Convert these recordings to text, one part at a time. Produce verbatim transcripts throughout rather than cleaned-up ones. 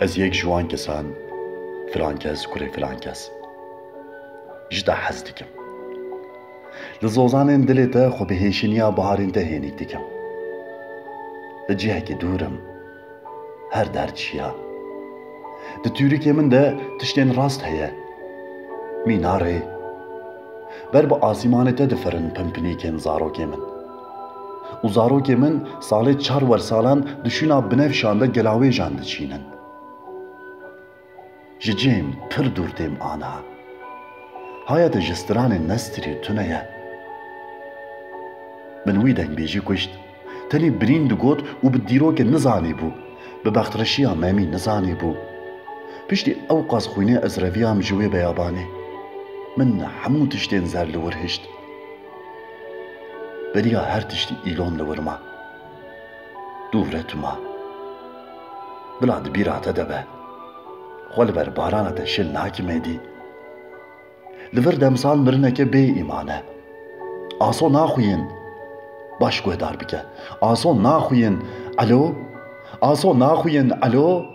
Ez yek ji wan kesan, filan kes, kurê filan kes. Ji te hez dikim. Li zozanên dilê te xwe bi hêşiniya biharên te hênîk dikim. Li cihekî dûr im. Her der çiya. Di tûrikê min de tiştên rast heye. Mînarê. Ber bi asîmanê te difirin pinpinîkên zarokê min. Û zarokê min salê çar wersalan di şûna binevşan de gelawêjan diçînin. Ji cihên pir dûr têm aniha. Haya te ji stranên nestirî tune ye. Min wî dengbêjî kuşt. Tenê birîn digot û bi dîrokê nizanî bû. Bi bextreşiya Memî nizanî bû. Piştî ewqas xwînê ez reviyam ji wê beyabanê. Min hemû tiştên zer li wir hişt. Beriya her tiştî îlon li wir ma. Dûv re tu ma. Bila di bîra te de be. Xwe li ber barana te şil nakime dî. Li vir demsal mirineke bê îman e. Aso naxuyin. Baş guhdar bike. Aso naxuyin. Alo? Aso naxuyin. Alo?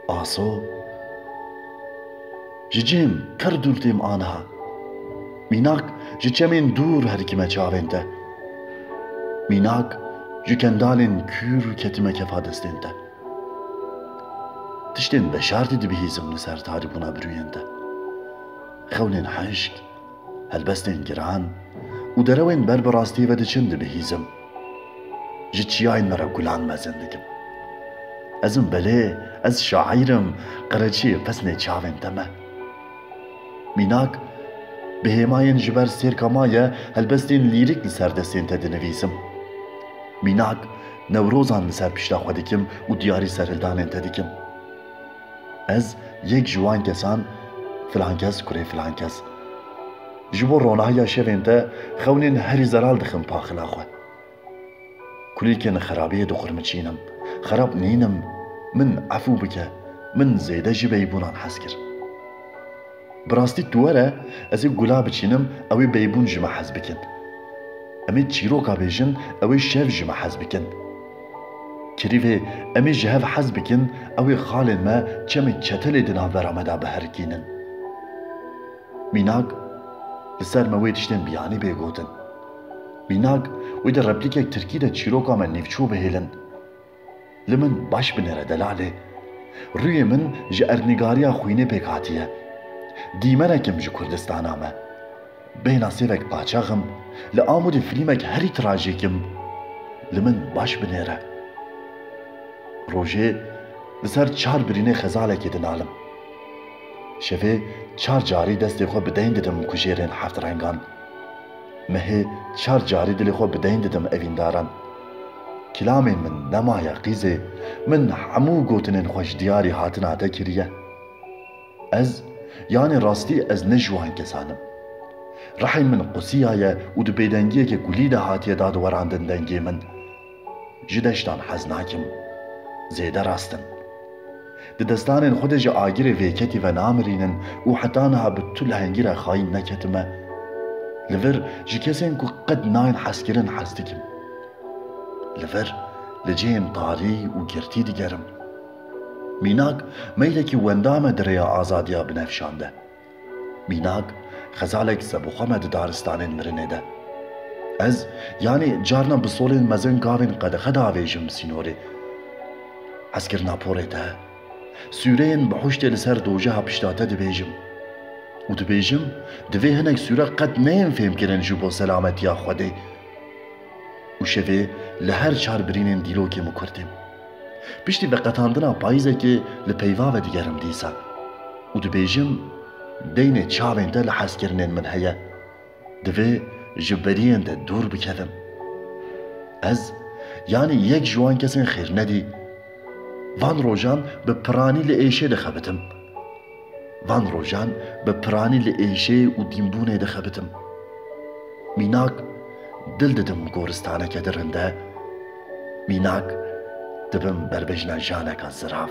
Aso. Ji cihên pir dûr têm aniha. Mînak ji çemên dûr herikime çavên te. Mînak ji kendalên kûr ketime kefa destên te. Tiştên beşartî dibihîzim li ser tarîbûna birûyên te. Xewnên hişk, helbestên giran û derewên ber bi rastiyê ve diçin dibihîzim. Ji çiyayên me re gulan mezin dikim. Ez im belê, ez şaîr im, qereçiyê pesnê çavên te me. Mînak, bi hêmayên ji ber sêrka ma ye, helbestên lîrîk li ser destên te dinivîsim. Mînak, newrozan li ser pişta xwe dikim û diyarî serhildanên te dikim. Ez yek ji wan kesan, filan kes kurê filan kes. Ji bo ronahiya şevên te xewnên herî zelal dixim paxila xwe. Kulîlkên xerabiyê dixurmiçînim. Xerab nînim. Min efû bike. Min zêde ji beybûnan hez kir. Bi rastî tu were, ez ê gula biçînim, ew ê beybûn ji me hez bikin. Em ê çîroka bêjin, ew ê şev ji me hez bikin. Kirîvê, em ê ji hev hez bikin, ew ê xalên me çemê çetelê di navbera me de biherikînin. Mînak, li ser me wê tiştên biyanî bê gotin. Mînak, wê di replîkek tirkî de çîroka me nîvçû bihêlin. Li min baş binêre delalê. Rûyê min ji erdnîgariya xwînê pêk hatiye. Dîmenek im ji Kurdistana me. Bêhna sêvek qaçax im. Li Amûdê fîlmek herî trajîk im. Li min baş binêre. Rojê li ser çar birînê xezalekê dinalim. Şevê çar carî destê xwe bi deyn didim kujêrên heft rengan. Mehê çar carî dilê xwe bi deyn didim evîndaran. Kilamê min nemaye qîzê, min hemû gotinên xwe ji diyarî hatina te kiriye. Ez, yanî rastî ez ne ji wan kesan im. Rihên min qusiyaye û di bêdengiyeke gulî de hatiye dadiwerandin dengê min. Ji deştan hez nakim. Zêde rast in. Di destanên xwe de ji agirê vêketî ve namirînin û heta niha bi tu lehengî re xayîn neketime. Li vir ji kesên ku qet nayên hezkirin hez dikim. Li vir li cihên tarî û girtî digerim. Mînak, meylekî wenda me di rêya azadiya binevşan de. Mînak, xezalek sebûxwe me di daristanên mirinê de. Ez, yanî carna bi solên mezin gavên qedexe davêjim sînorê. Hezkirina porê te, sûreyên bihuştê li ser dojeha pişta te dibêjim. Û dibêjim, divê hinek sûre qet neyên fêmkirin ji bo selametiya Xwedê. Û şevê li her çar birînên dîlokê min kurtîm. Piştî veqetandina payîzekê li peyva ve digerim dîsa û dibêjim, deynê çavên te li hezkirinên min heye. Divê ji beriyên te dûr bikevim. Ez, yanî yek ji wan kesên xêrnedî, van rojan bi piranî li êşê dixebitim. Van rojan bi piranî li êşê û dînbûnê dixebitim. Mînak, dil didim goristaneke di rinde. Mînak, dibim berbejna janeka zirav.